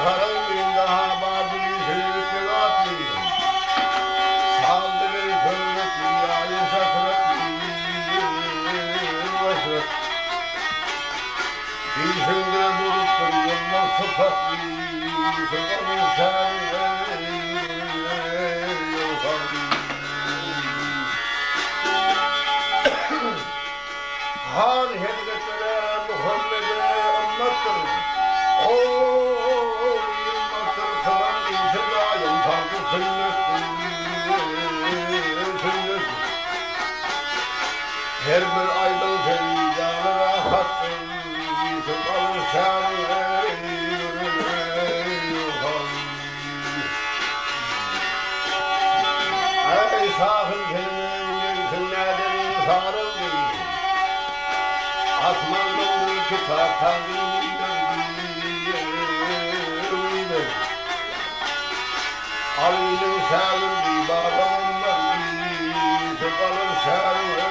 Saralmynda Babyly Söýütmek atly, Saldyly söhbetli ýaýy şöhretli Eşret. Diýseň-de bolupdyr ýylmaz sypatly, Sypaly Han hezretlere Muhammede ymmatdyr. Ol ymmatdyr kylan işi daýym parzy sünnetdir, sünnetdir. Her bir aýdan seni jany rahatdyr, Sypaly şany han. Eý, şahym seniň öňüň näden saraldy? Asmandan bir kitap Taňrym iberdi, iberdi. Alynyň şägirdi Babam bardy, Sypalyň şägirdi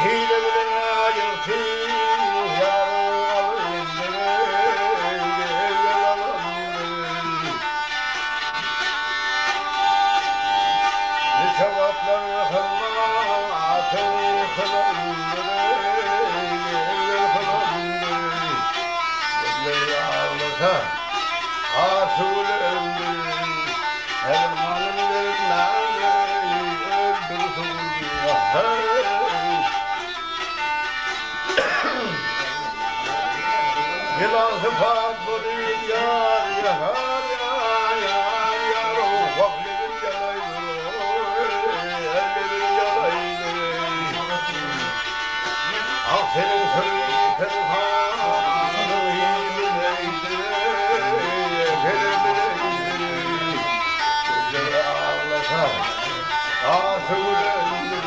Hile bilen aýyrty Niçe wagtlar hyzmatyň kylyndy, kylyndy. Gözleri aglasa, Aşygül öldi. Häzir malym bermän, öldürsin, heý. Ýylan sypat bolyp ýar ýar ýar ýar ýar wah lebim ýalaýdy lebim ýalaýdy Ah seniň syrly pynhanyňy bileýdi hele bileýdi Gözleri aglasa Aşygül öldi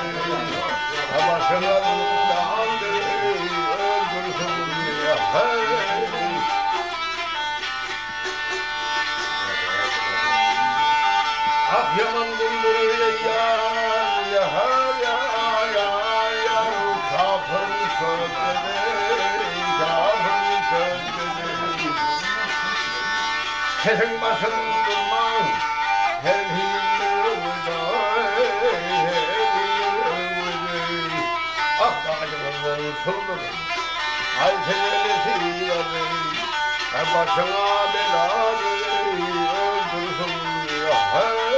Ah ýaman guldur ýar ýar ýar ýar Kapyr sözleri kapyr sözleri Sesiň başyn durman her hili Başyňa bela öldürsin hey.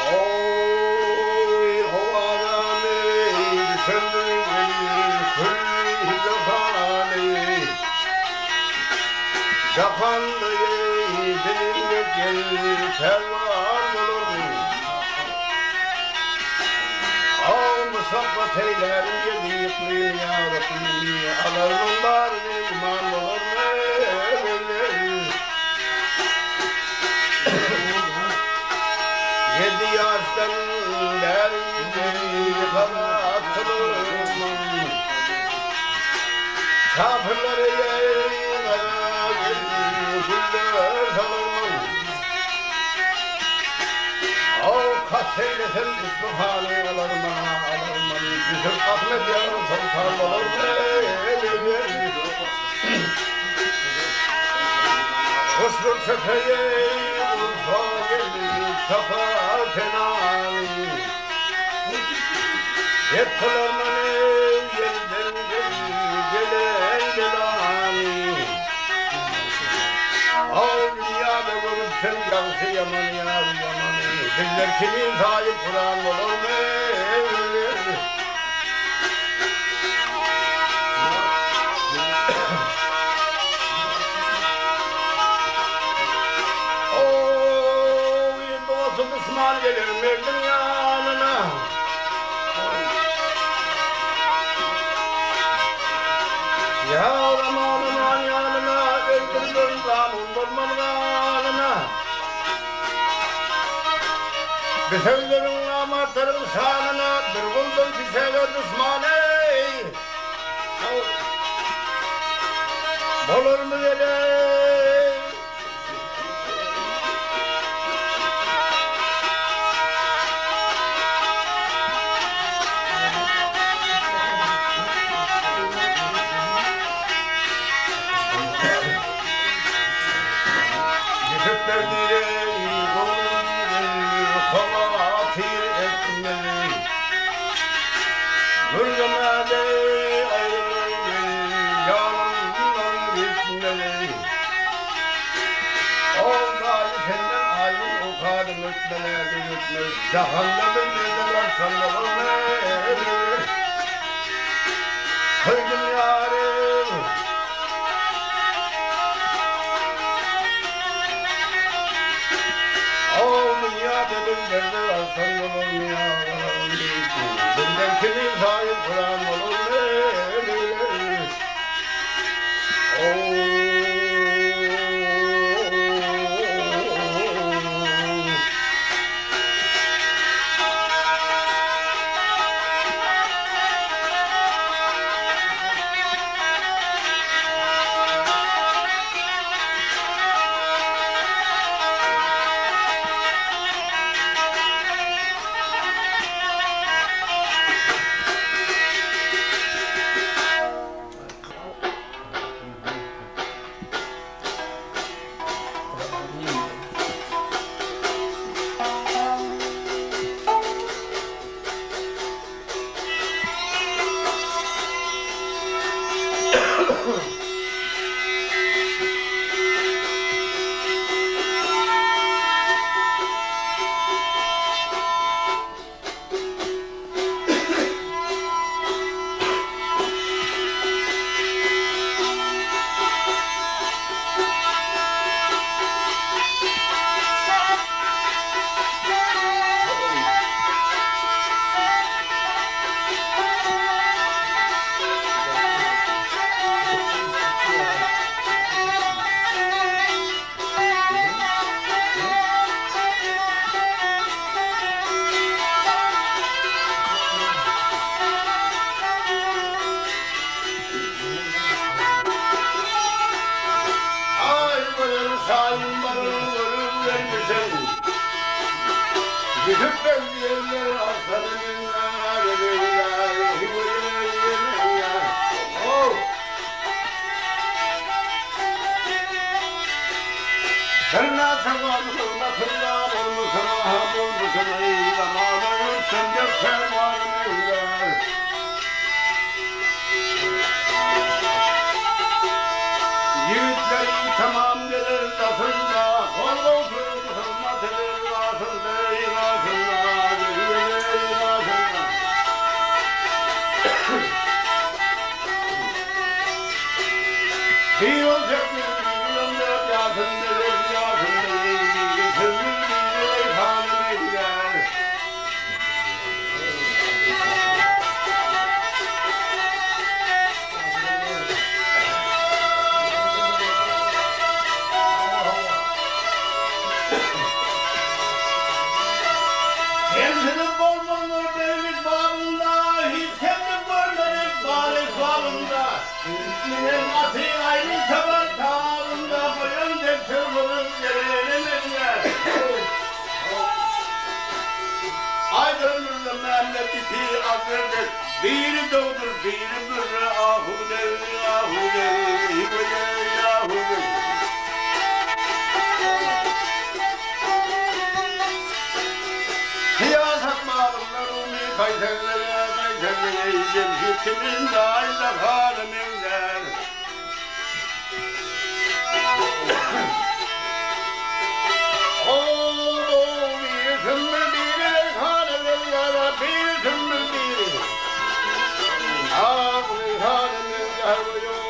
Oý, howadany düşen külli jahany. Jahanda dilinde gel pälwan bolarmy? Aw, muşakgat eýlärin ýedi yklymy ýar yklymy, Alarmyň baryny güman bolarmy? Ýedi ýaşdan bäri gabat kylypman. Kapyrlar eýleý gara gel güller salarman. Aw kast eýlesem Isfahany alarman, alarman. Ýüsüp Ahmet ýaly soltan bolarman. Hoşnut çökeýi ursa gelip tapar penany. Dep kylarman eý ýelden gelen belany. Aw dünýäde görüpsen ýagşy ýamany ýary ýamany. Bizler kimin saýyp Kuran bolarmy? Oý, dosty duşman geler merdiň ýanyna. Ýar aman-aman ýanyna, öldüriler zamun bolmaz ganyna. Bu sözleriň namartlaryň şanyna bir guldan kişäge duşman eý. Bolarmy geleý? Ýüsüp berdi göwnüm howatyr etmeli. Mürzemäde aýryldy ýanymdan gitmeli. Ol daýy senden aýyn okadym ötmene düzetmez. Jahanda bilmezler arşan bolarmy? Söýdüm ýarym. Aw dünýäde dillerde galsaň bolarmy ýa Bizler kimin saýyp Kuran bolarmy? Ýigitleri tamam geler dasynda, Gol gowşuryp hyzmat eder gasynda, gasynda, gasynda. Bir on sekiz, bir on dört ýaşynda, ýaşynda, biri sümbül, biri reýhana meňzär. Kemsinip bolmandyr beglik babynda, Hiç kemlik görmedik bar esbabynda. Minen aty aýry tabar tabynda, Goýan dek çyrpynyp gelene meňzär. Aýdyr Mürze Mämmet iti Azberdik, Biri döwdür, biri mürre, Ahudeý, ahudeý, hiweýeý, ahudeý. Syýasat babynda Rumy Kaýserlere, Kaýserlere, Jemşit kimin daýza hana meňzär. Biri sümbül biri reýhana meňzär, biri sümbül biri ak reýhana meňzär goýuň.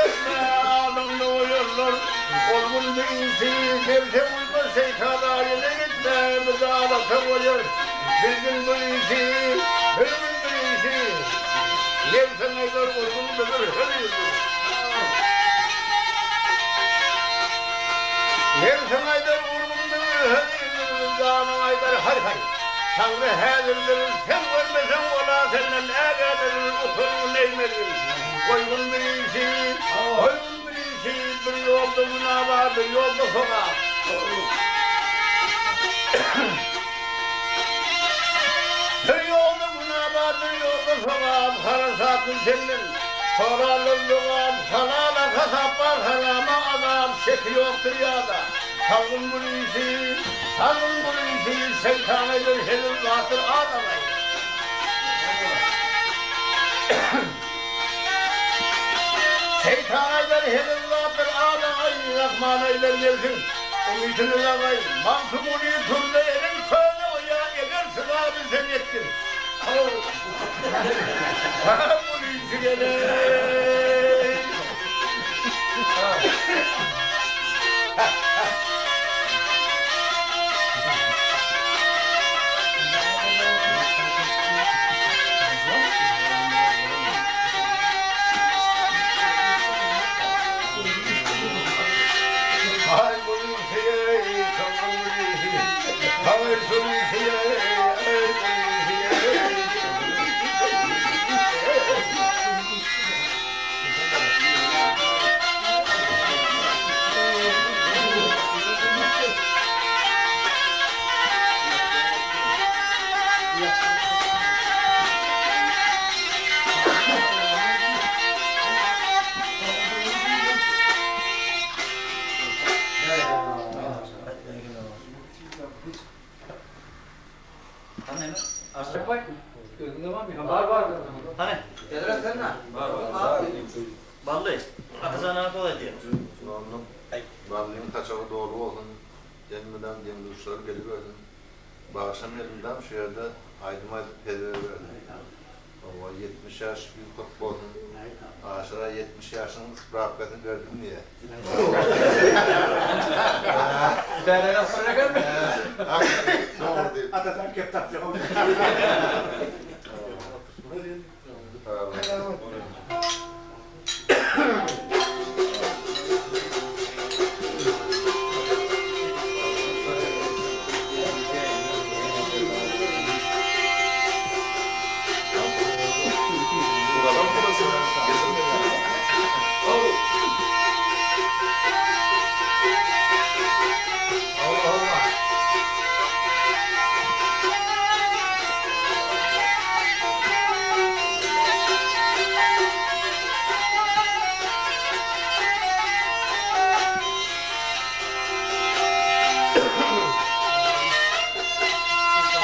etme, adyňda goýarlar. Ol gün bu işi nebse uýma, şeýtana ýele gitme, myjalata goýar. Bilgin bu işi, bilgin bu işi, nebsiň aýdar ol gün bilir her ýüzüň. Nebsiň aýdar ol gün bilir her ýüzüň, janyň aýdar haý-haý. Taňry häzirdir, sen görmeseň ol-a senden ägädir, utangy neýmeli. Goýgun bir işi, goýgun bir işi, bir ýolda günä bar, bir ýolda sogap. Bir ýolda günä bar, bir ýolda sogap, harasatly senden sorarlar jogap, halala hasap bar, harama azap, şeki ýokdur ýa-da. Salgyn bir işi, salgyn bir işi, şeýtan eder hezil zatdyr adamay. Şeýtan aýdar hezil zatdyr adamay, Rahman aýdar nebsiň umytyny lagaý. Magtymguly turda eliň köne oýa, eger çyda bilseň etgin. Magtymguly jigeleý. Hany? Bally, Atajan aga söz aýdýar. Ondan Ballyň saçagy doly bolsun, elmydam deň-duşlary gelibersin. Bagşam elmydam şu ýerde aýdym aýdyp hezil bersin. Hawa, 70 ýaş 140 bolsun. Aşyra 70 ýaşyň sprawkasyny berdim diýýär. Bärden asyr ekenmi? Dogry diýip. Atadan kep tapjak.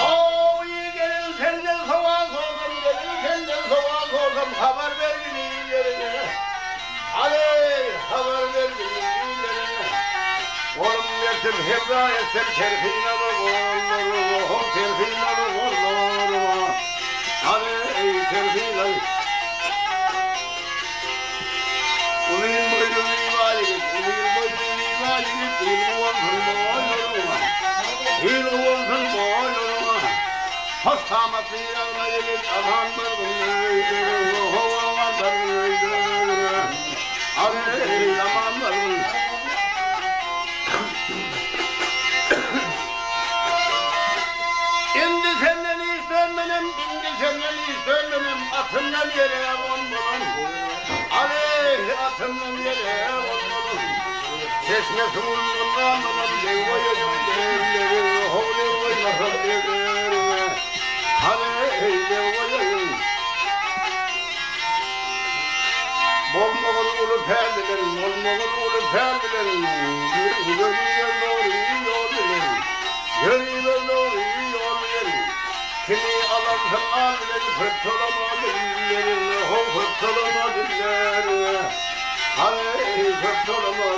Oý, gelin senden sowal sordum, gelin senden sowal sordum, habar bergin illerine. Aleý, habar bergin illerine. Golum bersin, hemra etsem terhinaly gollaryma, ho, terhinaly gollaryma. Aleý, terhinaly. Uzyn boýly zyba ýigit, uzyn boýly zyba ýigit, il guwansyn boýlaryňa. Il guwansyn boýlaryňa. Hoş kamatly ýagma ýigit, aman bargyn öýleriňe, ho, aman bargyn öýleriňe. Aleý, aman bargyn. Indi senden iş dönmenem, indi senden iş dönmenem, atymdan ýere gonmalam. Aleý, atymdan ýere gonmalam. Çeşme suwundan ganmalam, deý goýaýyn lebleri, how deý goýmasam leblerime. Aleý, deý goýaýyn. Bolmagyl uly päl bilen, bolmagyl uly päl bilen, Ýöriber dogry ýol bilen, ýöriber dogry ýol bilen. Kimi alarsyň al bilen, köp çolama dilleriňe, how köp çolama dilleriňe, Haleý, köp çolama.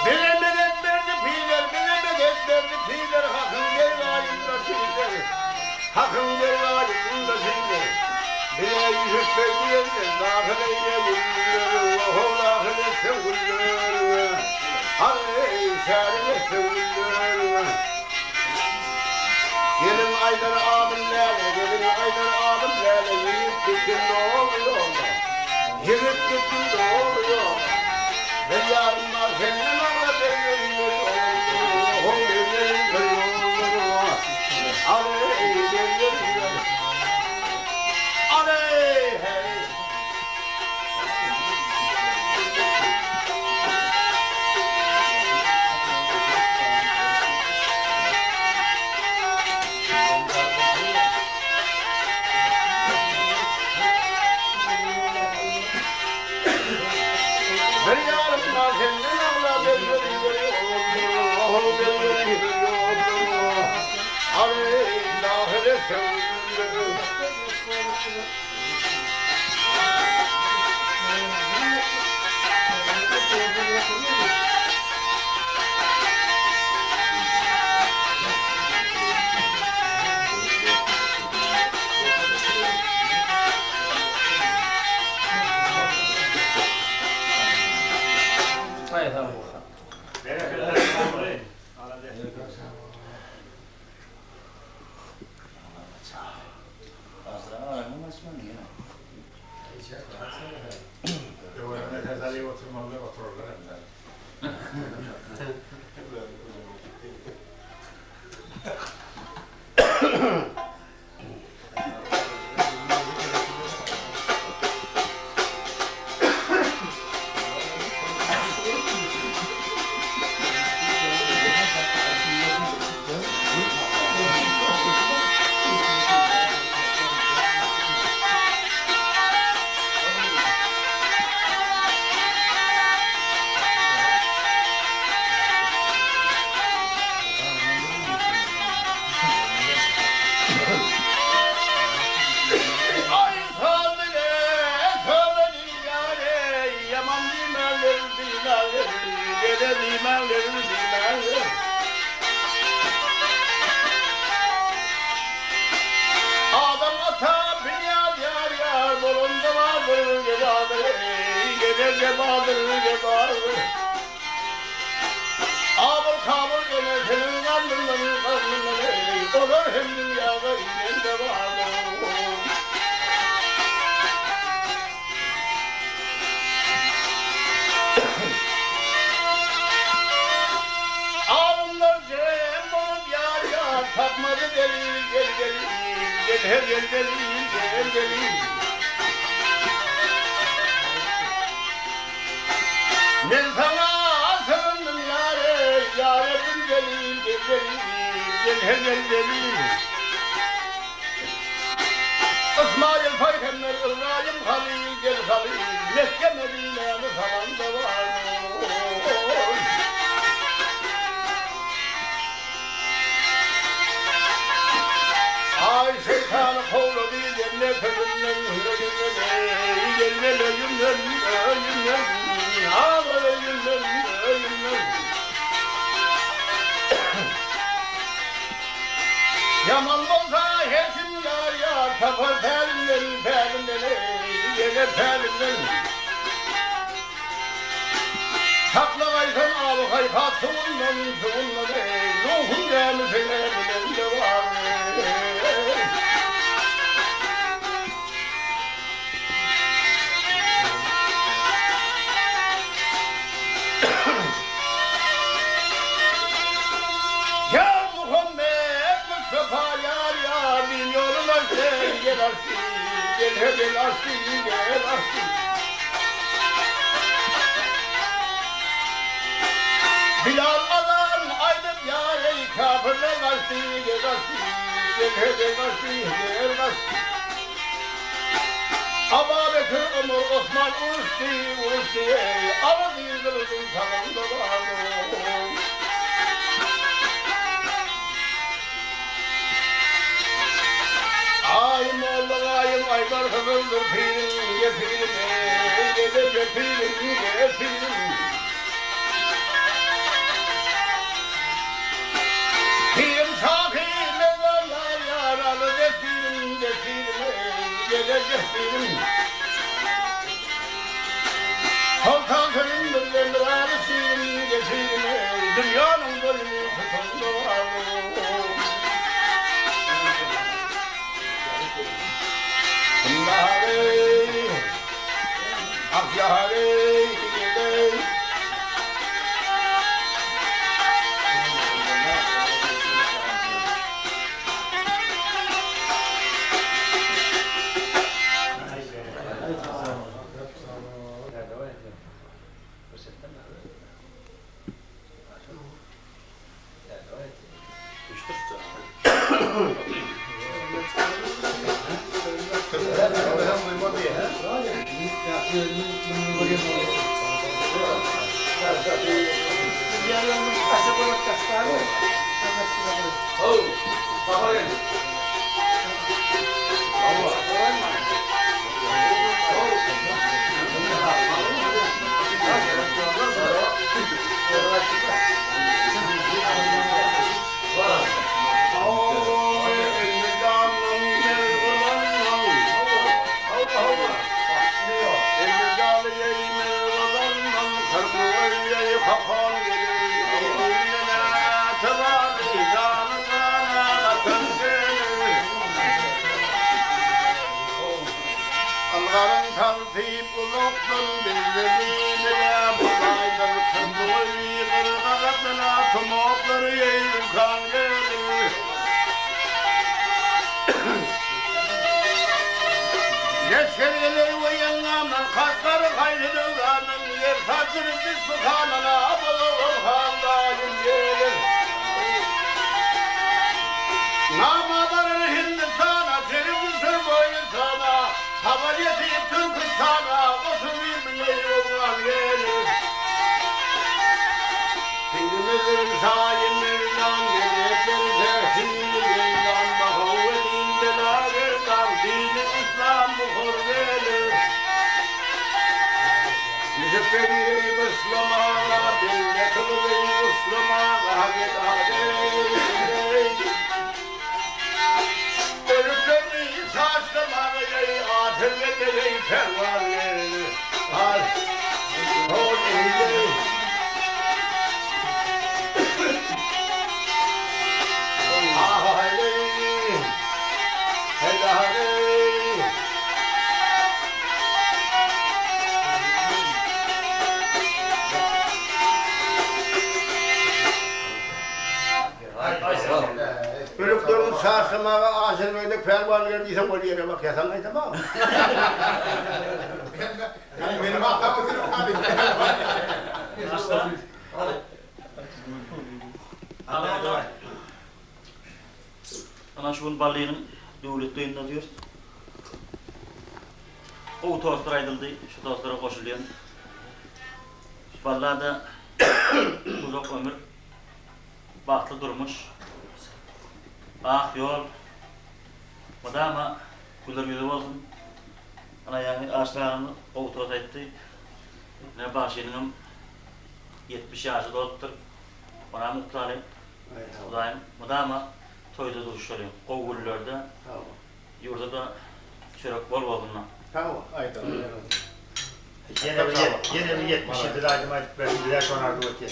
Bize medet berdi piler, bize medet berdi piler, Hakyň dergaýynda şiler, Hakyň dergaýynda şiler. Ýüsüp beg diýenden dahyl eýle gülleri, Ho, dahyl etse gülleri, Aý, şärik etse gülleri. Gelin aýdar adym Läle, gelin aýdar adym Läle, Ýigit gitgin dogry ýola, ýigit gitgin dogry ýola. Bir ýarym bar senden agra begleri ho begleri Aleý begleri Aleý heý. Bir ýarym bar senden agla belleri Ay sazile sazile yare yaman dimeler dimeler gele dimeler dimeler. Adam ata binýär ýar ýar bolanda bardyr gebadyr gele gebadyr gebadyr. Abyl kabyl gele seniň garnyndan garnyndan ey olar hem dünýäde inen-de bardyr. Alymlar jem bolup ýar ýar tapmady delil gel delil gel he gel delil gel delil. Men saňa sygyndym ýar eý ýar etdim delil gel delil gel he gel delil. Ysmaýyl paýhember Ybraýym halyl gel halyl Mekge Medinäni salan-da bardyr. Aý şeýtany kowlady jennet öýünden öýünden eý gel gel öýünden öýünden aý öýünden öýünden. Ýaman bolsa her kim ýar ýar tapar pälinden pälinden eý ýene pälinden. Saklagaýsaň aly haýhat suwundan suwundan eý Nuhuň gämisine münende bar eý. Ýa Muhammet Mustafa ýar ýar din ýolun açdy gel açdy gel he gel açdy gel açdy. Bilal azan aýdyp ýar eý kafirler gaçdy gel gaçdy gel he gel gaçdy gel gaçdy. Aba Bekir, Omar, Osman uruşdy, uruşdy eý, Aly din gylyjyn çalanda bardy. Aý molla gaýym aýdar hyzyldyr piriň gepirim eý, gele gepirim, gepirim. Pirim şahy mezar ýar ýar aly desirim, desirim eý, gele. geçdirim. Soltan sözün birden bir aly şirin geçirim ey, Dünýäniň boýuny tutundy Ey, ah ýar ey, ey. Algaryň taltyp uzakdan bildirdiler, bu taýdan kyrdygy gyrgadyna tumaklary ýylkan gelir. Leşger geler we ýaňňamdan Kaşgary haýly döwrandan ýer saçyryp Isfyhanyna bolar han daýym gelir. Nama barar Hindistana, çelip düşer boýun sana, habar ýetip Türküstana, 31 müňe ýolgan gelir. Pirimizin saýyn Mevlam, melekleri tehsini Mevlam, Bahaveddin belagerdan, dini İslam buhur gelir. Müzefferi Müslümana, bille kılığı Müslümana, Ölüklerini saçlamana, atırları pervan gelir. Al, ol ey. Ölüklerin saçlamağa aşırmaydı, pervan geldiysen ol ýere bak, yasan aýdama. Benim atam oturup abi. Ana şu gün Ballynyň döwlet toýunda diýer. O tostlar aýdyldy, şu tostlara goşulýan. Ballada uzak ömür, bagtly durmuş, ak ýol, mudama güler ýüzi bolsun. Ana ýaňy aşlagymyz gowy tost aýtdy. Ne bagşynyňam 70 ýaşy dolupdyr. Ona mutlaly. Hudaýym mudama toýda duşalyň. Gowy günlerde, ýurda da çörek bol bolsun. Tamam, aýdalım. Yine bir 70 yıl aydın aydın versin diye şonar diyor ki.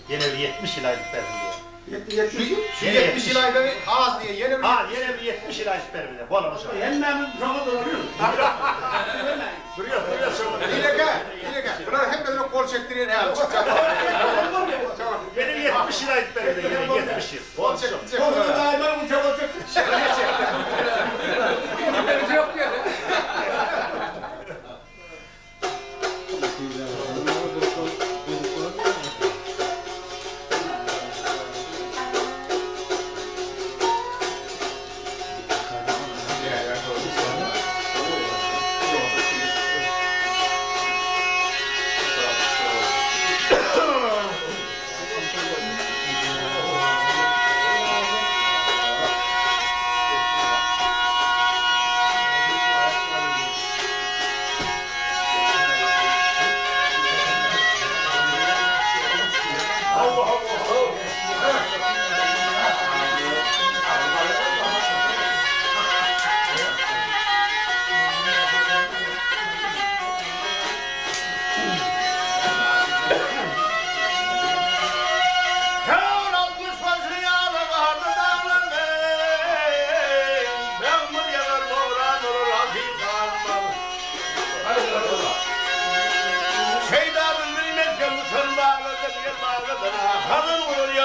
Yine bir 70 yıl aydın versin diye. Şu 70 yıl aydan az diye yine bir Ha yine bir 70 yıl aydın versin diye. Bol olsun. Hemmemiz şoňa duruyor. Duruyor duruyor şoňa. Ile gel, ile gel. Bunlar hep böyle kol çektiriyor herhalde. Yine bir 70 yıl aydın versin diye. Yine 70 yıl. Kol çektirecek. Kolunu daima uçak olacak.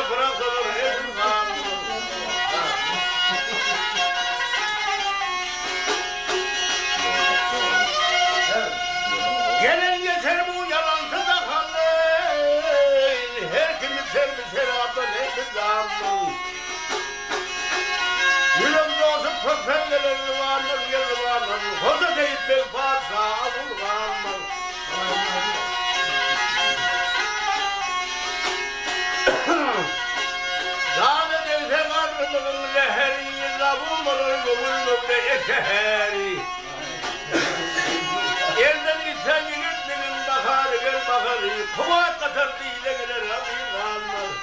ýaprak solar eziz galmaz. Gelen geçer bu ýalançy jahanda, Her kimi serbi şerapdan eziz galmaz. Ýürek joşup kökden geler zybandan gel zybandan, Hoja Seýit beg patyşa gul galmaz. Jana degse garrylygyň zäheri, Zabun bolar göwün göwre eşeheri. Elden gitse ýigitligiň bahary gel bahary, Kuwwat gatar dile geler razy galmaz.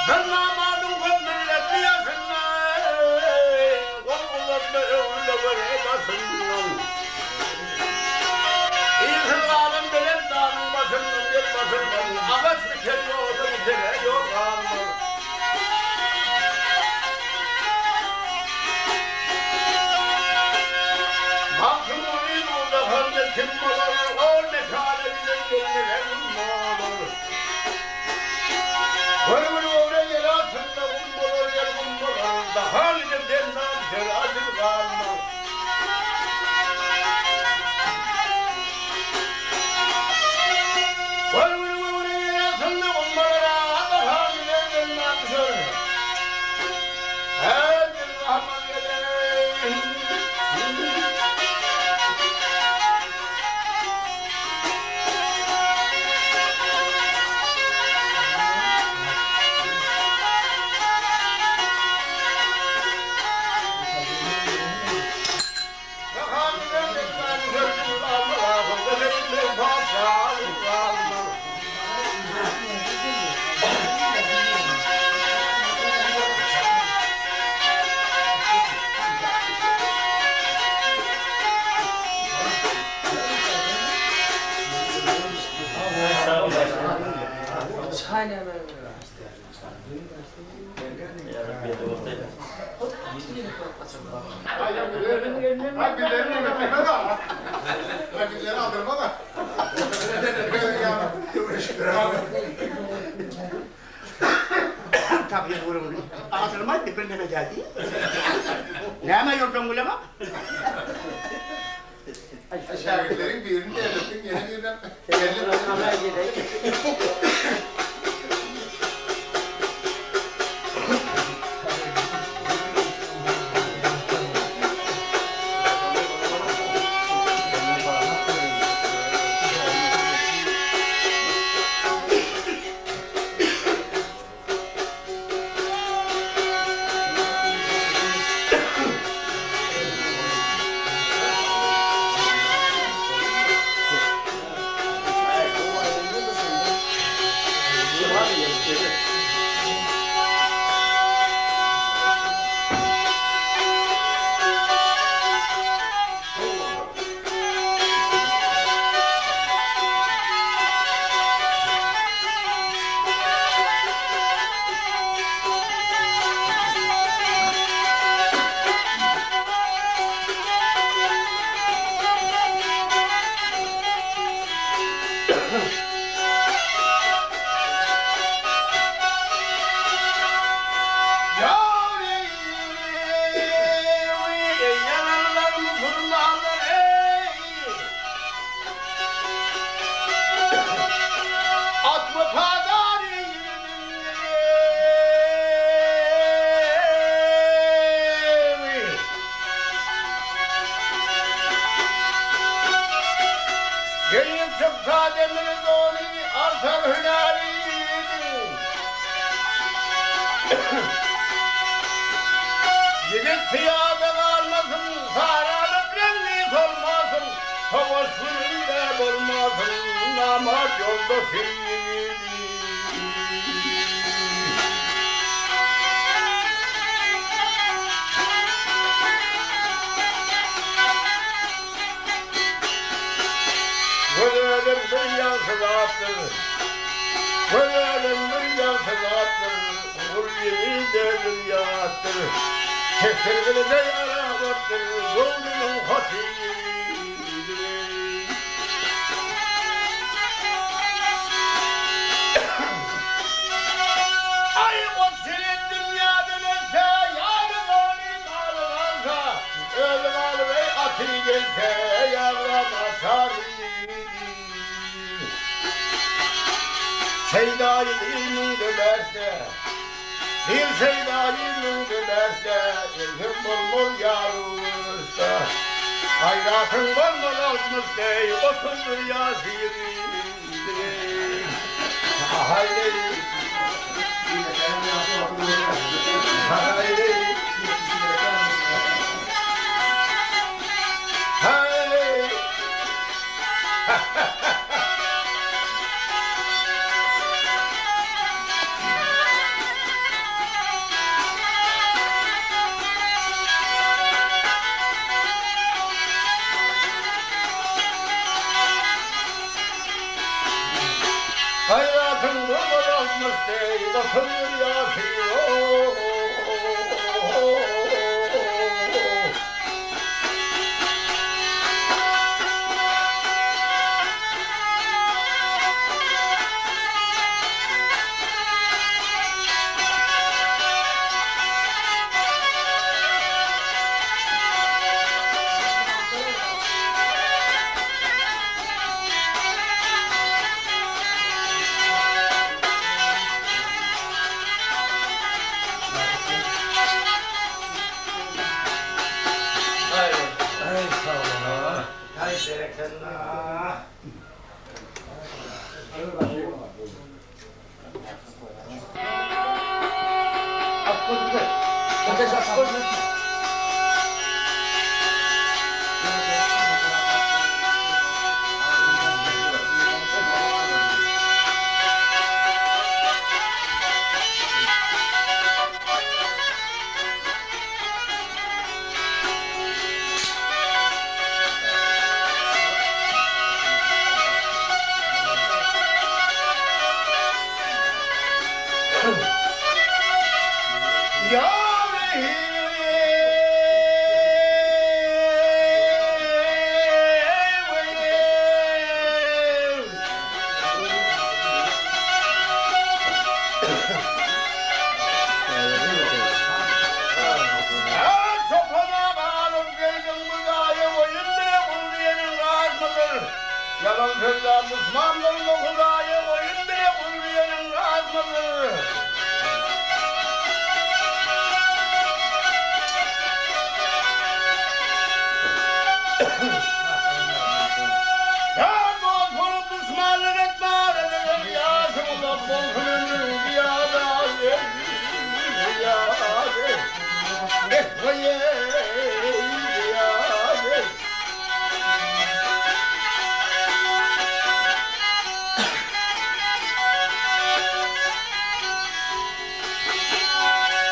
Bir namadyň köp milletli ýaşynda, Gol uzatma öwrüle göre başyndan. Yzsyz galan belent dagyň başyndan, Ýel başyndan, Agaç biter ýolda bitere ýol galmaz. Magtymguly Nurjahanda kim bolar, Ol mekana giden gelmegen bolar. Görgül göwre ýel altynda gum bolar, ýel gum bolar, Dahan giden demden düşer ajyl galmaz. Görgül göwre ýel altynda gum bolar, Dahan giden demden düşer. Aldyrmaýdy birneme geldi. Näme ýurduň bilemek? Şägirtleriň birini derletdiň, ýene birinem Ýigit pyýada galmasyn, saralyp reňli solmasyn, Savaş gününde bolmasyn, namart ýoldaşy. Gözelim bir ýagşy zatdyr, Gözelim bir ýagşy zatdyr, Gul ýigide bir ýatdyr. Kefir gylyjy arabatdyr, göwnüniň hoşy. Aý, goç ýigit dünýäden ölse, ýaly dony maly galsa, özi galyp eý aty gelse, ýagrama çary. Şeýdaýy müňde bäşde, Bir şeýdaýy müňde bäşde, Ölsem bolmaz ýarusta. Gaýratyň bolmaz 60 deý, 31 ýaş ýigidi. Ahaý-leý. Ahaý-leý. Haý. Gaýratyň bolmaz 60 deý, 31 ýaşy Ay sag boluň. Ay berekella. Yalan sözler düşmandır bu Hudaýa Goýun bile gul diýeniň razmydyr? Ýa dost bolup duşmanlyk etme arada Ýaşyň uzak bolsun ömrüň zyýada Zyýada Eh weý zyýada.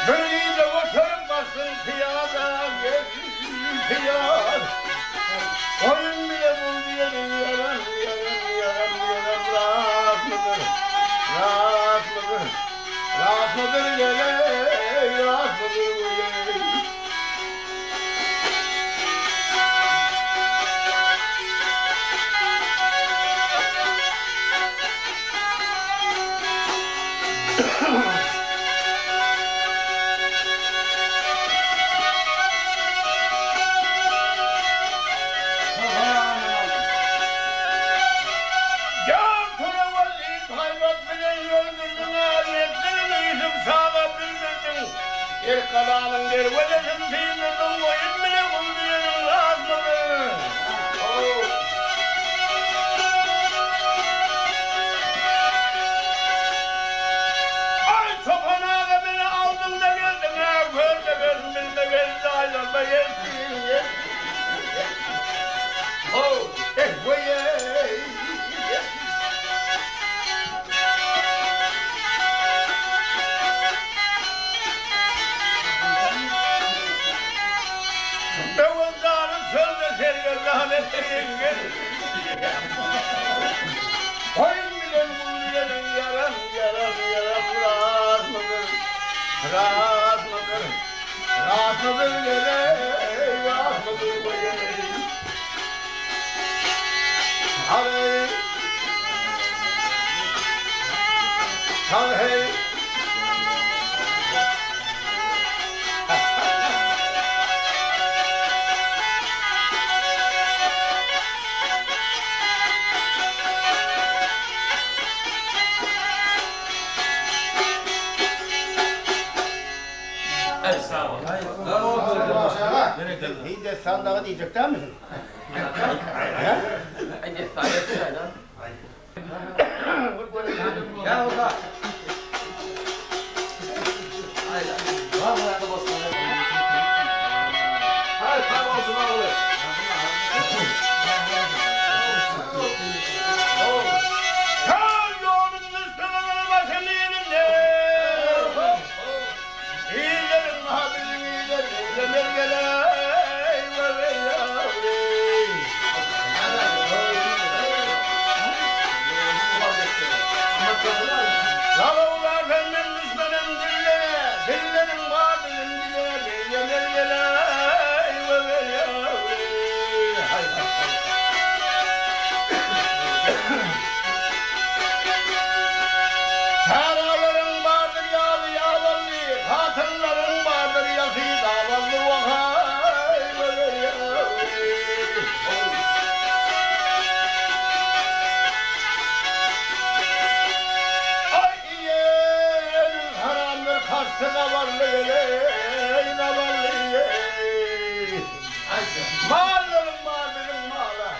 Bir gije göterip gaçdyň pyýada, gel pyýada. Goýun bile bul diýeniň ýalan, ýalan, ýalan, ýalan, rastmydyr, rastmydyr, rastmydyr geleý, rastmydyr güleý. Ýar Törebally haýbat bilen öldürdiň, Aýetligini Ýusup şaga bildirdiň. Erkalanyň derwezesini syndyrdyň, Goýun bile gul diýeniň razmydyr? Aý, çopan aga, meni aldyň-da geldiň-ä, Gör-de gör, bilme gel, jaýlarda ýetdiň. How, eh, weý-eý! Heý dessan dagy diýjek dälmisiň? Çagalaryň bardyr ýaly ýabanly, Hatynlaryň bardyr ýasy dabanly Wahaý Aý iýen haramdyr kasty gabarly geleý gabarly eý. Mallaryň bar biziň mala.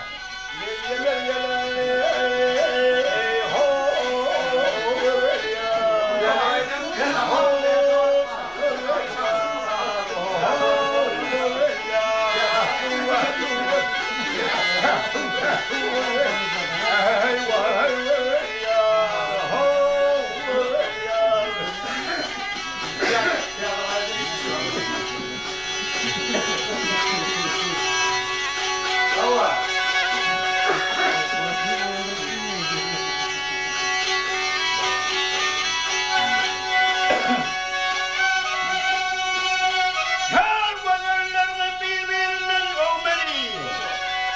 Her gözellerine bir-birinden öwmeli.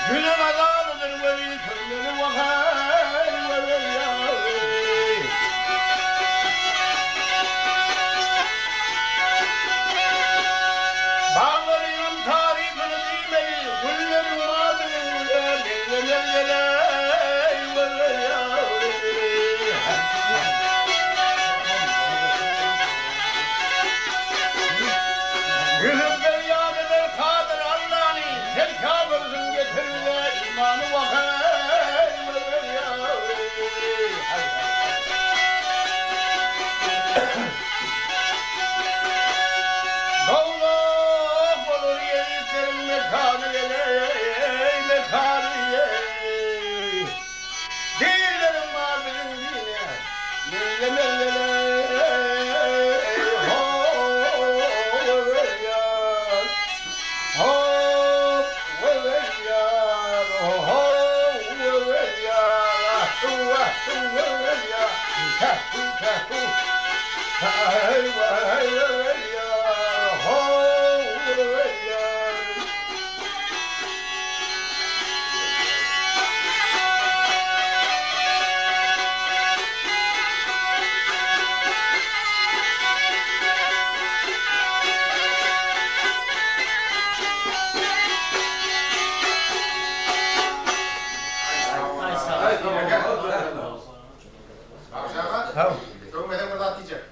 Güne gazalydyr weli sürmeli wahaý weweýaý. Baglarynyň tarypyny diýmeli, Gülleriň badyny güle meňzemer geleý weweýaý. Ýüzüp berýat eder kadyr Allany, Sen käbirsiň getir bize imany wahaý weweýaý. Dowzah bolar ýezitleriň mekany geleý, mekany eý. Dinleriň bar biziň dine, meňzemez geleý, ho-o-o-weý-ýar, hop, weý-ýar, ho-o-weý-ýar, ah-hu-ah-hu-weý-ýar, käh-hu-käh-hu. Bagşy aga, öňmeden bir zat diýjek.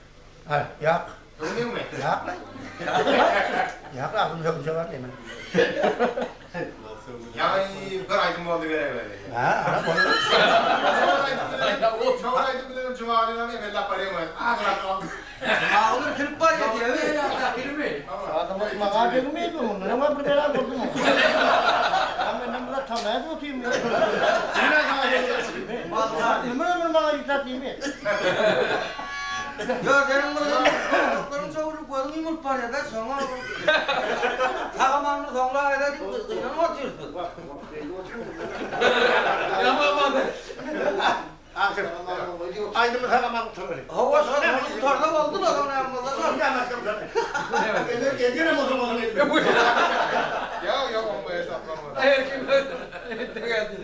Ha, ýak. Öňmeňmi? Ýak lan. Ýak, agzym sögünje bar diýme. Ýaňy bir aýdym boldy gerek. Ha, ana boldy. Şol aýdym bilen Jumalynyň emellap barýan wagt aglap galdy. Jumagylyr kirip barýar diýewi. Adamlar maňa degmeýdi, mundan hem bir bela boldumy? Ýa menden bular tanaýady otyrmy? Ömür ömür maňa ýüzläp diýme. Ýördenim bir Doklaryň çöwrülip gözüň ýumulyp barýar-da, şoňa tagamanyny soňra aýda diýip gynanyp otyrsyň. Aýdymy sagaman gutaraly. Hawa, şol gutarsa boldy-da, soň näme bolsa şol. Egerem oturmadyň. Ýok, ýok, oň hesaplanmaz. Her kim geldi.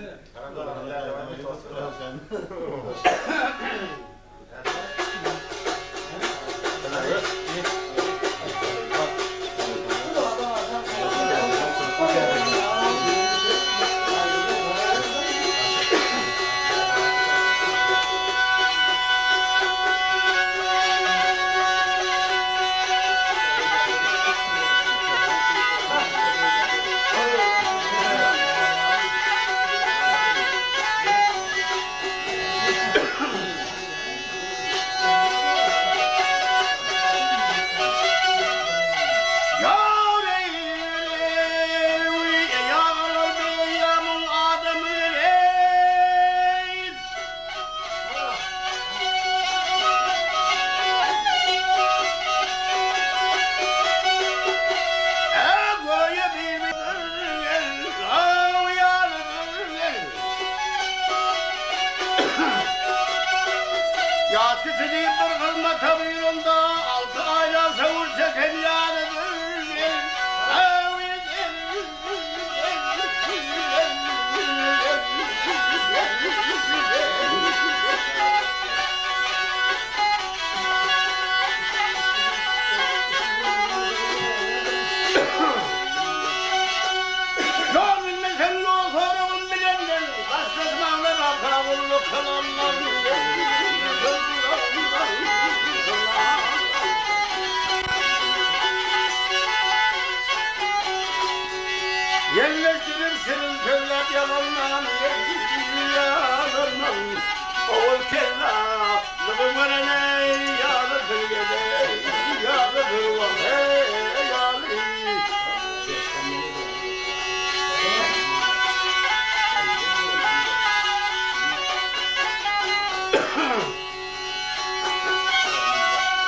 Ýaş kiçi diýip bir hyzmata buýranda, alty aýlap söwür çeken ýalydyr. Ýol bilmeseň ýol soragyn bilenden, Daşlaşmaňdan arka gulluk kylandan. Ýelleşdirir şirin sözläp ýalandan, ýalandan. Owal kezzaplygy görene ýaly bir gezek, ýaly bir wagt, heý, ýaly.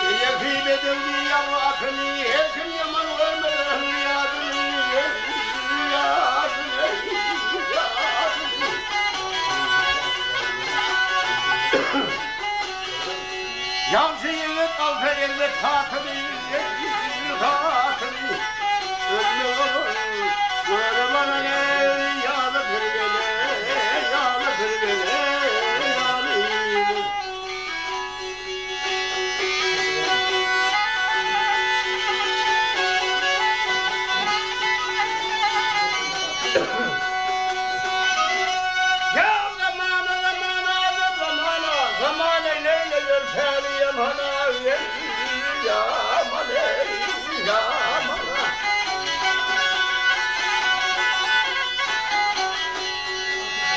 Eýesi bedew diýýän atyny, her kim ýaman görmesin ýadyny, ýadyny, ýadyny. Ýagşy ýigit alsa erbet hatyny, hatyny. Ölmek olur, göre baran eý, ýaly bir gele, ýaly bir gele, ýaly. Ýa zamana, zamana, zamana, zamana neýleýär päli ýamana, ýamana, ýamana.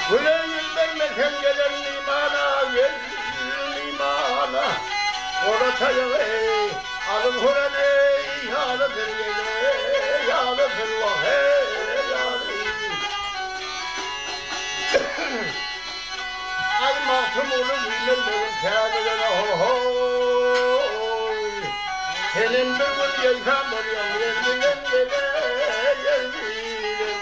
Güle ýüz bermeseň geler mimana, mimana. Ola taýagy alyp huran eý, ýaly bir gele, ýaly bir wah eý, ýaly. Aý Magtymguly güýmenmegin täzeden ho-hoý. Senem bir gün ýeňsän bolýaň ýel bilen gele, ýel bilen.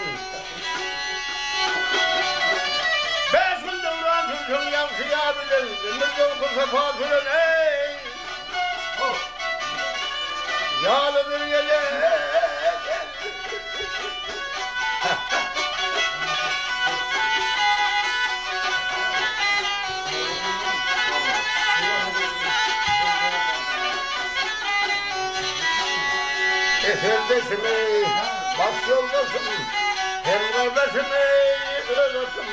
Bäş gün döwran sürseň ýagşy ýa bilen, ömür ýolky sapa süren eý. Ýalydyr gele, gel. Eserdeşim eý, baş ýoldaşym, Hem gardaşym eý, öz atym,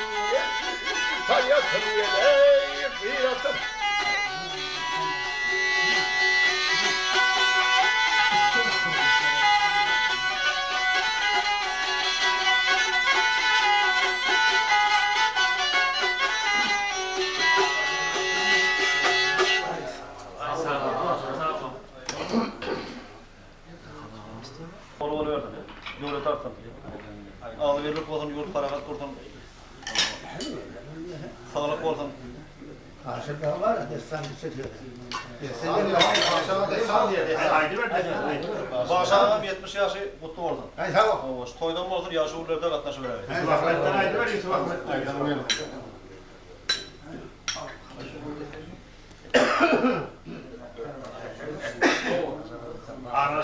Saýatym gel eý, gyratym. Bol bol bersin. Döwlet artsyn. Agzybirlik bolsun, ýurt parahat dursun. Saglyk bolsun. Aşyr dagy bar, dessan düşe Bagşy agam 70 ýaşy gutly bolsun. Aý sag bol. Hawa, şu toýdan bolsun, ýaşululerde gatnaşyberäý. Ýusuf Ahmetden aýdyber, Ýusuf Ahmetden. Aralaşyp.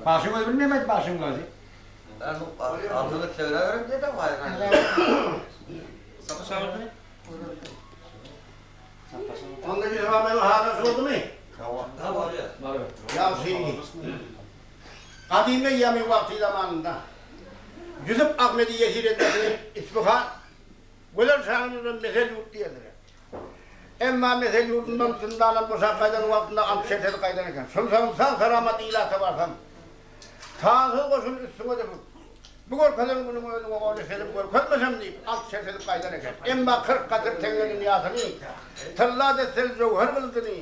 Bagşyň özi bilmeýär bagşyň özi. Onda Ýusup meniň halasy boldumy? Ýagşy. Gadym eýýamyň wagty zamanynda Ýusup Ahmedi ýesir etmesini Isbihan Gözel şanyň bilen mesel ýurt diýerdiler. Emma mesel ýurdundan zyndandan boşap gaýdan wagtynda ant şertedip gaýdan eken. Şonsoň sag-salamat ilata barsam, sansyz goşun üstüňe döküp, bu görkezen günüňi özüňe ony sedip görkezmesem diýip, ant şertedip gaýdan eken. Emma 40 gatyr teňňe dünýasini, tylla desseli jöwher gylyjyny,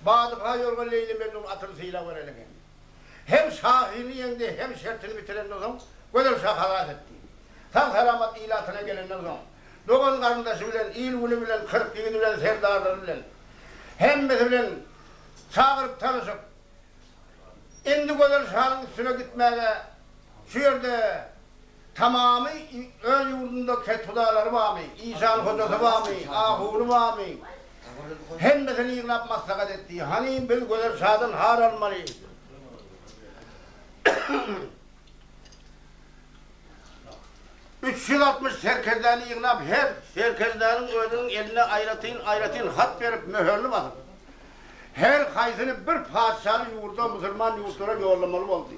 badyha ýorga Leýli Mejnun atyny sylag beren eken. Hem şahyny ýeňdi, hem şertini bitirenden soň, Gözel şa halas etdi. Sag-salamat ilatyna gelenden soň, dogan-garyndaşy bilen, il-güni bilen, 40 ýigidi bilen, serdarlary bilen, hemmesi bilen çagyryp tanyşyp, indi Gözel şanyň üstüne gitmäge şu ýerde tamamy öz ýurdunda kethudalary barmy, işan hojasy barmy, ahuny barmy, hemmesini ýygnap maslahat etdi. Hany, biz Gözel şadan har almaly. 360 serkerdäni ýygnap, her serkerdäniň özüniň eline aýratyn-aýratyn hat berip, möhürini basyp, her haýsyny bir patyşaly ýurda, musulman ýurtlara ýollamaly boldy.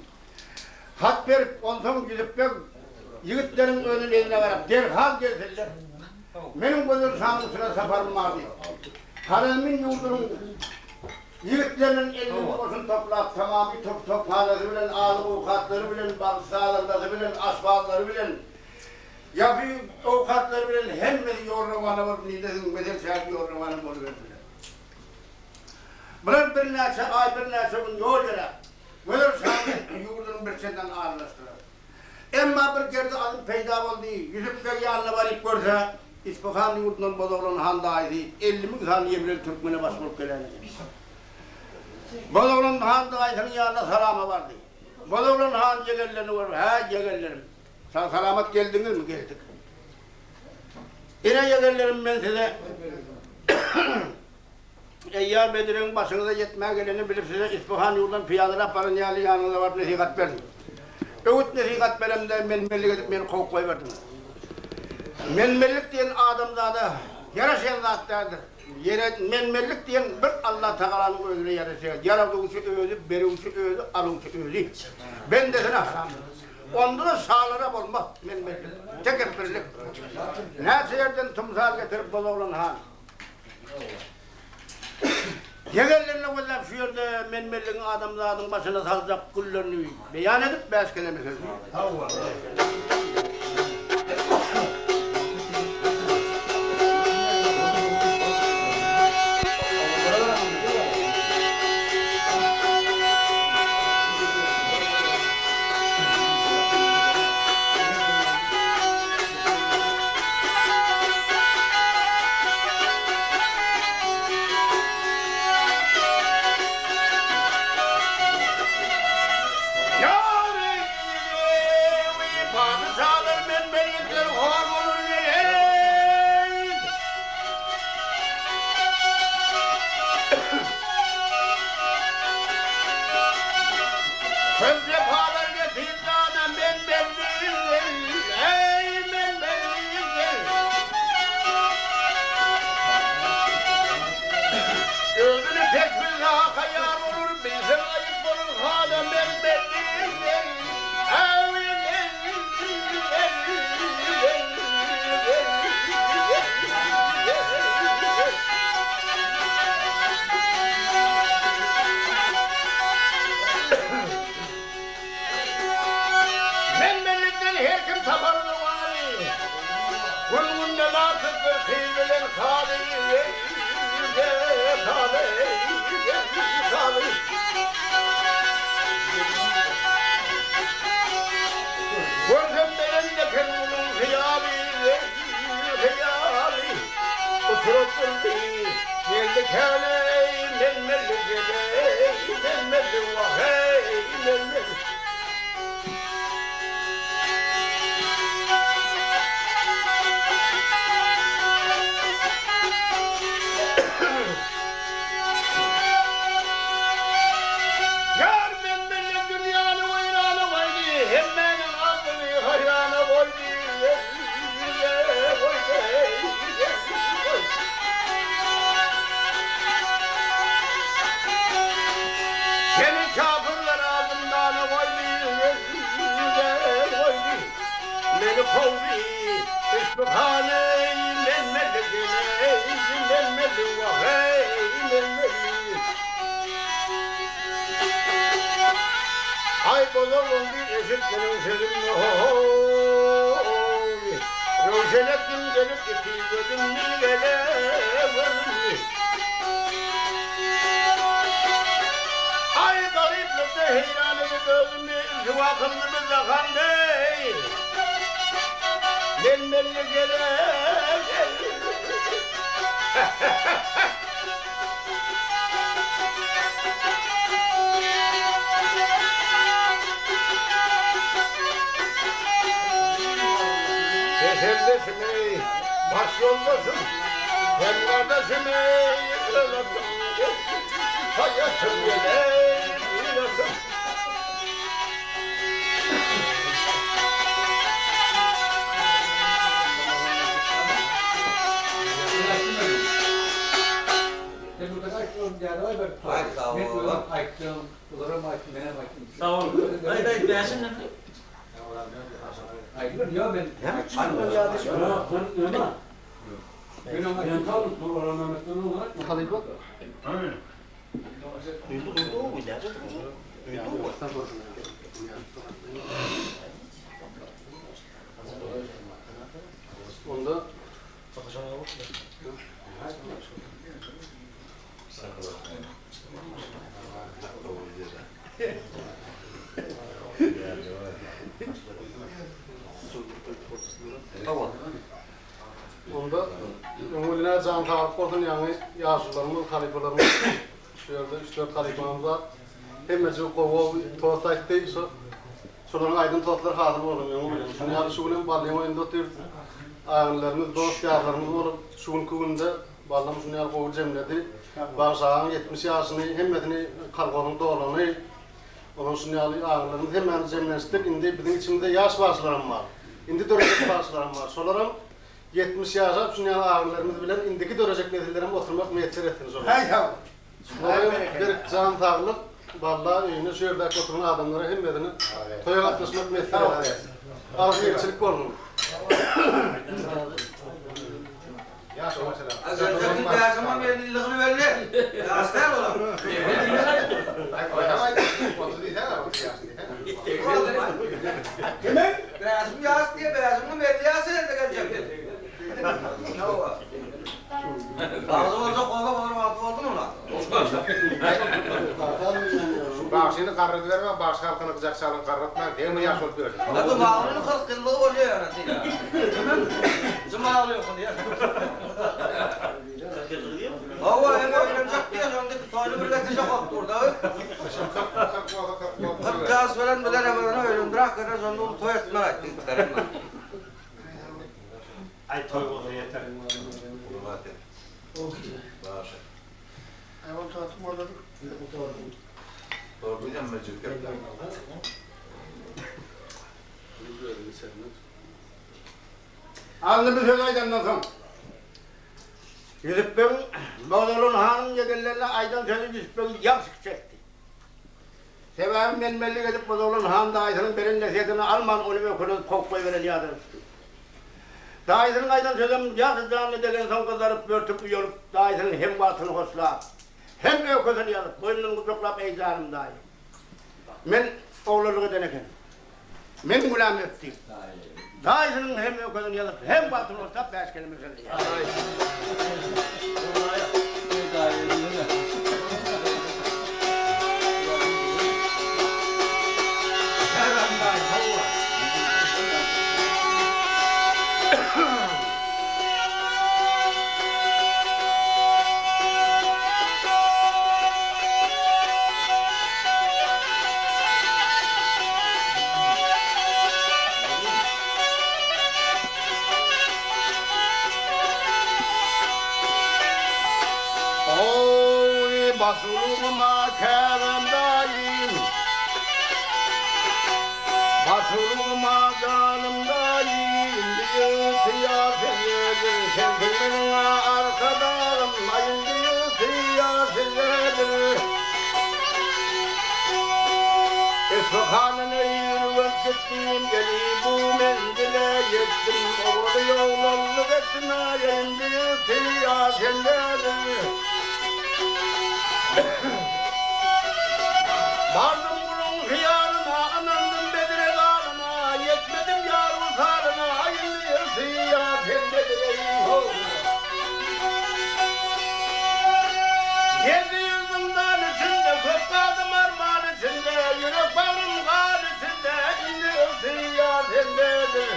Hat berip, onsoň Ýusup beg ýigitleriň özüniň eline garap, derhal gelsinler. Meniň Gözel şanyň üstüne saparym bar diýip, Horezmin ýurdunyň Ýigitleriniň 50 goşun toplap, tamamy top-tophanasy bilen, azyk-owkatlary bilen, bagşy-sazandasy bilen, aşpazlary bilen, ýapy owkatlary bilen hemmesi ýol-rowana bolup, niresiň mesel şäheri ýol-rowana boluberdiler. Bular birnäçe aý, birnäçe gün ýol ýöräp, Gözel şanyň ýurdunyň bir çetinden aralaşdylar. Emma bir gerdi azym peýda boldy. Ýusup beg ýanyna baryp görse, Ispahan ýurdundan Bozoglan han daýysy 50 000 sany ýebilen türkmene baş bolup gelen eken. Bozoglan han daýysynyň ýanyna salama bardy. Bozoglan han ýegenlerini görüp, Hä, ýegenlerim, sag-salamat geldiňizmi? Geldik. Ine, ýegenlerim, men size Eýýäm Bediriň başyňyza ýetmäge gelenini bilip size Ispahan ýurdan pyýadalap baran ýaly ýanyňyza baryp nesihat berdim. Öwüt nesihat beremde men-menlik edip meni kowup goýberdiňiz. Men-menlik diýen adamzada ýaraşýan zat däldir. Ýere men-menlik diýen bir Allatagalanyň özüne ýaraşýar. Ýaradyjy özi, berüji özi, alyjy özi. Bendesine haramdyr. Onda-da şalara bolmaz men-menlik, tekepbirlik. Näçe ýerden tymsal getirip Bozoglan han. Ýegenlerine gözläp şu ýerde men-menligiň adamzadyň başyna saljak güllerini beýan edip bäş keleme söz diýdi. Men-menlikden her kim tapar zowaly, Gün-günde latypdyr kyl bilen haly, haly, haly. käleý, men-menli geleý, men-menli wah-eý, men-menli. Ýar men-menli dünýäni weýrana goýdy, hemmäniň aklyny haýrana goýdy, Seni kafirler zyndana goýdy, goýdy, Meni kowdy Isbihana, men mellik, men mellik, wah-eý, men mellik. Aý bozalgyn bir eşit meniň sözümni ho-ho-oý. Röwşen etdim gelip iki gözümni gele gözümni. Aý garyplykda heýran edip özümi rüswa kyldy Mürze han beý. Men belli gele gel. Keseldeşim eý, baş ýoldaşym, Hem gardaşym eý, öz atym, Haýatym gel-eý, bir atym. Sag bol. Aýt aýt bäşim näme? Onda Onda öňüne jan saglyk bolsun ýaňy ýaşulularymyz, halypalarymyz şu ýerde üç-dört halypamyz bar. Hemmejigi gowy tost aýtdy. Şo şolaryň aýdan tostlary hasyl bolsun öňi bilen. Şuny ýaly şu günem Ballyň oýunda otyrys. Agynlarymyz, dost-ýarlarymyz bolup şu günki günde Ballam şuny ýaly gowy jemledi. Bagşy agaň 70 ýaşyny hemmesini kolhozyň dolany. Olar şuny ýaly agynlarymyz hemmämiz jemlenişdik. Indi biziň içimizde ýaş bagşylaram bar. Indi dörejek bagşylaram bar. Şolaram 70 ýaşap şuny ýaly agynlarymyz bilen indiki dörejek nesillerem oturmak miýesser etsin şolara. Haý sag bol. Şolara berk jan saglyk, Balla öýüne şu ýerdäki oturan adamlara hemmesine toýa gatnaşmak miýesser etsin. Agzybirçilik bolsun. Geljekki bäşimem elliligini belli. Ýaş däl olam. Kimin? Bäşim ýaş diýe, bäşimem 50 ýaşa ýerde geljekdi. Hawa. Bagly boljak bolsa bolar wagty boldumy ola? Bagşyny garradybermäň, bagşy halkyny gyjak çalyň garratmaň, degme ýaş bolup ýörün. Hadi Baglynyň 40 ýyllygy bolýar ýöne diýýär. Kimem? Jumagly ýok diýýär. 40 ýyllygy diýýärmi? Hawa, hem öýlenjek diýýär, şonda toýuny bir getirjek bolup dur da. 40 bolsa 40 bolsa. 40 ýaş bilen bilen hem öýlendir hakynda şonda uly toý etmek aýtdy gitdiler. Aý toý bolsa ýeter. Bagşy. Aý ol tatym bolady. Sordy hemmejik gepler. Alny bir söz aýdandan soň, Ýusup begiň Bozoglan hanyň ýegenlerine aýdan sözi Ýusup begi ýagşy kiçeltdi. Sebäbi men-menlik edip Bozoglan han daýysynyň beren nesihetini alman ony ökünip kowup goýberen ýadyna düşdi. Daýysynyň aýdan sözem ýagşy janyna degensoň gyzaryp, börtüp, uýalyp, daýysynyň hem wagtyny hoşlap, hem öýkesini ýazyp, boýnundan gujaklap, Eý, janym daýy! Men oglanlyk eden ekenim. Meň günämi öt diýip, daýysynyň hem öýkesini ýazyp, hem wagtyny hoşlap bäş keleme sözleýär. Başulygyma käbäm daýym. Başulygyma janym daýym. Indi ygtyýar sizdedir. Sensiň meniň arkadagym. Aý indi ygtyýar sizdedir. Isfahandan Ürgenç gitdim, Gelip bu menzile ýetdim. Owaly oglanlyk etdim, Aý indi ygtyýar sendedir. Bardym guluň hyýalyna, Ynandym bedre galyna, Ýetmedim ýar wysalyna, Aý indi ygtyýar sendedir, eý-ho! Ýedi ýyl zyndan içinde, Köp galdym arman içinde, Ýürek bagrym gan içinde, Indi ygtyýar sendedir.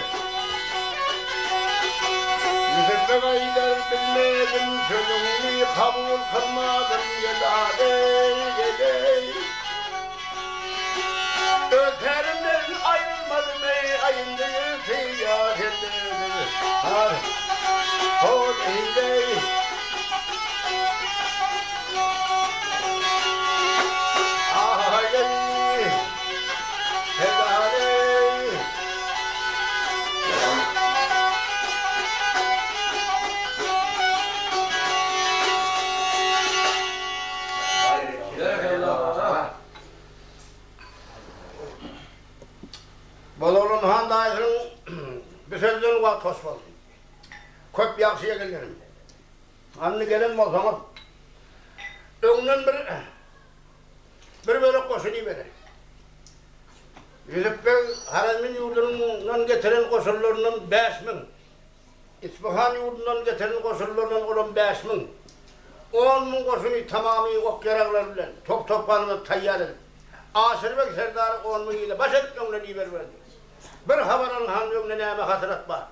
Ýüzüme gaýdar bilmedim, Sözüňi kabul kylmadym, Ýedadeý, gedeý. Öz pälimden aýrylmadym, Eý, aý indi ygtyýar sendedir. Har, hor, eýleý. Aý-eý, Serdar-eý. Bozoglan han daýysynyň bu sözden wagt hoş boldy. Köp ýagşy egenlerim. Hany gelen bolsaňyz, öňden bir bir bölek goşun ibereý. Ýusup beg Horezmin ýurdundan getiren goşunlaryndan 5000, Ispahan ýurdundan getiren goşunlaryndan olam 5000, 10 000 goşuny tamamy ok-ýaraglar bilen, top-topgany bilen taýýar edip, Aşyr beg serdary 10 000 ile baş edip öňden iberiberdi. Bir habar alyň han öňde näme hasrat bar?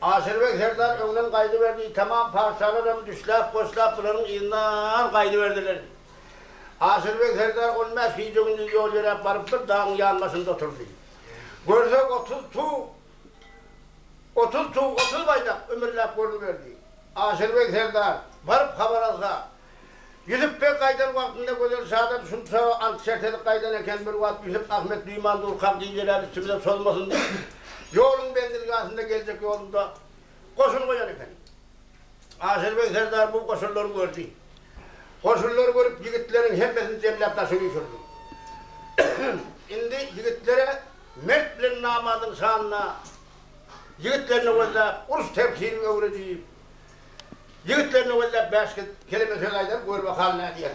Aşyrbeg serdar öňden gaýdyberdi, tamam patyşalaram düşläp-goşlap bularyň yzyndan gaýdyberdiler. Aşyrbeg serdar on bäş gije-gündiz ýol ýöräp baryp bir dagyň ýanbaşynda oturdy. Görse 30 tug, 30 tug, 30 baýdak ümürläp görüniberdi. Aşyrbeg serdar baryp habar alsa, Ýusup beg gaýdan wagtynda Gözel şadan şunça ant-şert edip gaýdan eken, bir wagt Ýusup Ahmet duýman durkam gijeläp üstümize çozmasyn diýip, ýoluň menzilgahynda geljek ýolunda goşun goýan eken. Aşyrbeg serdar bu goşunlary gördi. Goşunlary görüp ýigitleriň hemmesini jemläp daşa üýşürdi. Indi ýigitlere mert bilen namadyň şanyna ýigitlerini gözläp uruş tertibini öwredip, Ýigitlerine wellap bäş keleme söz aýdar, gör bakaly nä diýer.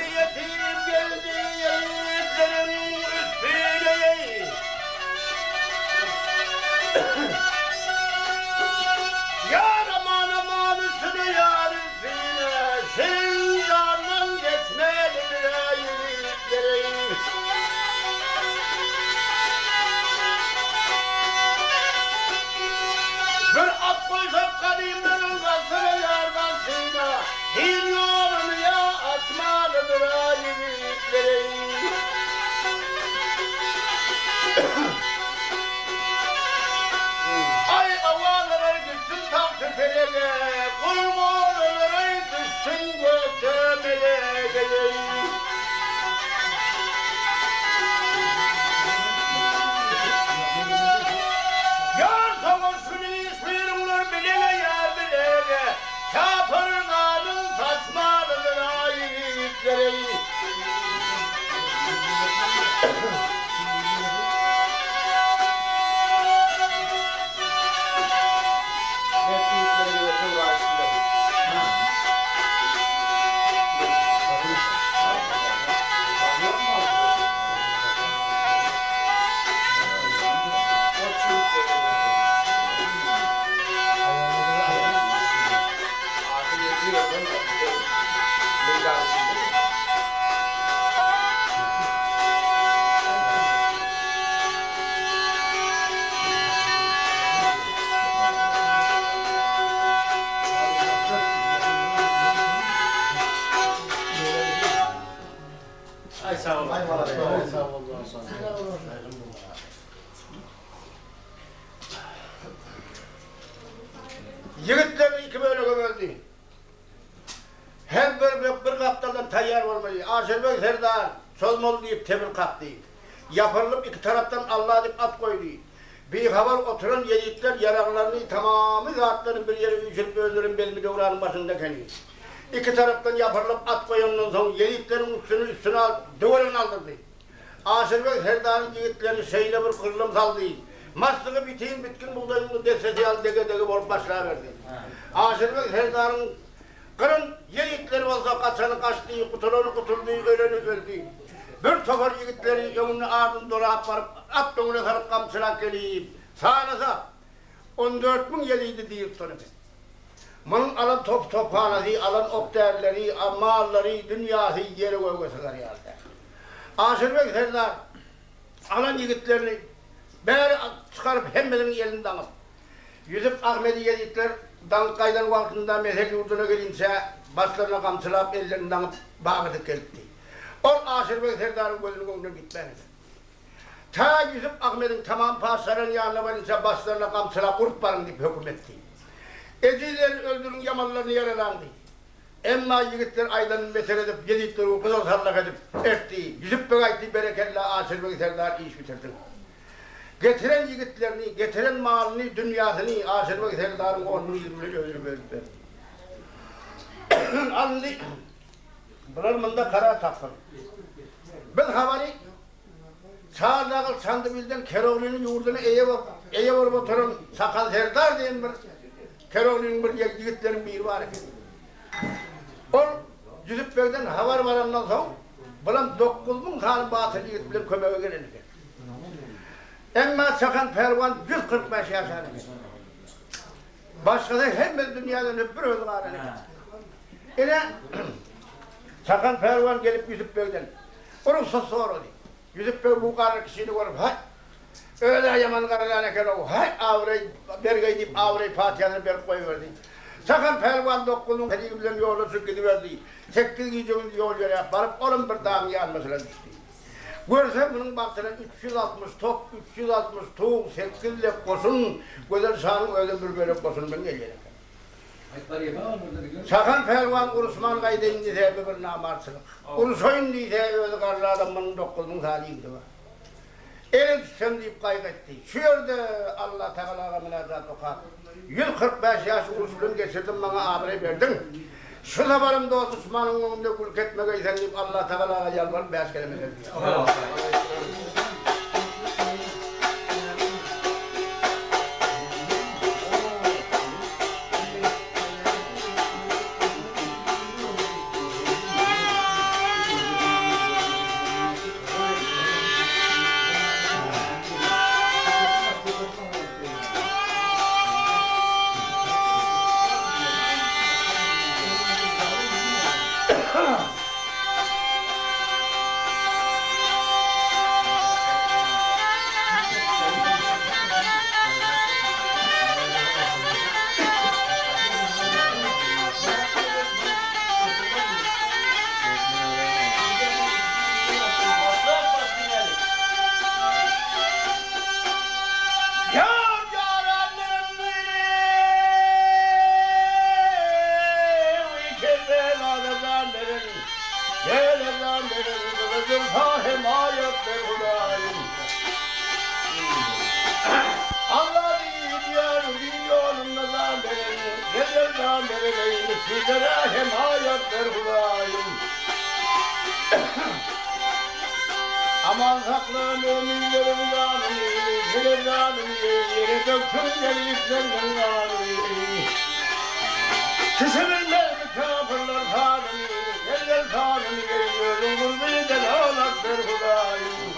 Ýetim geldi ýigitleriň üstüne. Ýar aman aman üstüne ýar üstüne. Şinjandan geçmeli bire ýigitleri. Bir at goýsak gadymdan galsana ýar galşyna. Din ýoluny ýa açmalydyr-a ýigitleri. Aý awalalar gitsin tagty pelege, Gul golalaray düşsün gökde melege. Ýar soňa şuny iş buýruňlar bilege ýar bilege. Kapyr ganyň saçmalydyr-a ýigitleri. ýigitleri bize töwra içinde. Goç ýigitleri Meýdan içinde. Ay sag bol. Ay sag bol. Ýigitlerini iki bölege böldi. Her bir bölek bir gapdaldan taýýar bolmaly. Aşyrbeg serdar, Çozmaly diýip temir kakdy. Ýapyrylyp iki tarapdan Alla diýip at goýdy. Bihabar oturan ýezitler ýaraglaryny, tamamy zatlaryny bir ýere üýşürip özlerem belli döwranyň başynda ekeni. Iki tarapdan ýapyrylyp at goýandan soň ýezitleriň üstüni üstüne alyp döweren aldyrdy. Aşyrbeg serdaryň ýigitlerini şeýle bir gyrlym saldy, maslygy bitin bitgin bugdaýyň dessesi ýaly dege-dege bolup başlaberdi. Aşyrbeg serdaryň gyran ýigitleri bolsa gaçany gaçdy, gutulany gutuldy, öleni öldi. Bir topar ýigitleri öňüni ardyny dolap baryp, at öňüne salyp gamçylap gelip, sanasa, 14 000 ýelidi diýip durdy. Munuň alan top-tophanasy, alan ok-därileri, mallary, dünýäsi ýere-göge sygar ýaly däl. Aşyrbeg serdar alan ýigitlerini bäri çykaryp hemmesiniň elini daňyp, Ýüzüp Ahmedi ýezitler daňyp gaýdan wagtynda Mesel ýurduna gelinçä başlaryna gamçylap ellerini daňyp bagydyp gelipdi. Ol Aşyrbeg serdaryň gözüniň öňünden gitmän eken. Ta Ýüzüp Ahmediň tamam patyşalaryň ýanyna barynça başlaryna gamçylap urup baryň diýip höküm etdi. Ejizleri öldüriň ýamanlaryny ýaralaň diýdi. Emma ýigitler aýdanyny beter edip ýezitleri gyzyl sallak edip ertdi. Ýüzüp beg aýtdy berekella Aşyrbeg serdar iş bitirdiň. Getiren ýigitlerini, getiren malyny, dünýäsini Aşyrbeg serdaryň onuň ýüzüne özüne bölüp berdi. Alyndy. Bular munda karar tapsyn. Biz habary Çardagyl Çandybilden Keroglynyň ýurduna eýe bolup, eýe bolup oturan Sakal serdar diýen bir Keroglynyň bir ýigitleriň biri bar eken. Ol Ýüzüp begden habar barandan soň, bulam 9000 sany batyr ýigit bilen kömege gelen eken. Emma Çakan pälwan 145 ýaşan eken. Başgasy hemmesi dünýäden ötüp bir özi galan eken. Ine, Çakan pälwan gelip Ýüzüp begden rugsat sorady. Ýüzüp beg bu garry kişini görüp, Haý, öz-ä ýaman garran eken-ow, haý, abraý bergeý diýip, abraý patyýasyny berip goýberdi. Çakan pälwan 9000 heligi bilen ýola düşüp gidiberdi. Sekiz gije-gündiz ýol ýöräp baryp, olam bir dagyň ýanbaşyna düşdi. Görse, munuň bagtyna 360 top, 360 tug, sekiz lek goşun, Gözel şanyň özem bir bölek goşun bilen gelýän eken. Çakan pälwan uruşman gaýdaýyn diýse, bu bir namartçylyk. Uruşaýyn diýse, özi garry adam, munuň 9000 sany ýigidi bar. Ele düşsem diýip gaýgy etdi. Şu ýerde Allatagalaga mynajat okap, 145 ýaş uruş bilen geçirdim, maňa abraý berdiň. Şu saparam dost-duşmanyň öňünde gülki etmegeýsen diýip Allatagalaga ýalbaryp bäş keleme berdi. Ýar ýaranlaryň biri Kerbelada jan beren, Gele jan beren, Gylyjym hemaýat ber Hudaýym. Alla diýip ýar din ýolunda jan beren, Gele jan beren, eý müslimlere hemaýat ber Hudaýym. Aman sakla möminleriň janyny, Ýere janyny, ýere döksün jelipleriň ganyny. Kişi bilmezmi kapyrlar halyny, Gel gel sanyny geý özüň gurby delalat ber Hudaýym.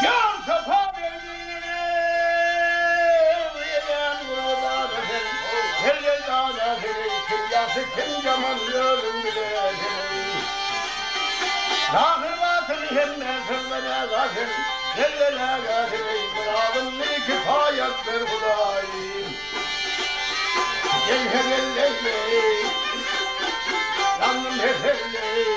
Ýar sapa berdiňem eýän gurby dana sen, Gel gel dana sen eý kim ýagşy kim ýaman özüň bile sen eý. Zahyr batyny hemme sözleme gafil, Gel gel ägä sen eý myradym bir kifaýat ber Hudaýym. Gel he gel leý leý, Ýandym he he leý.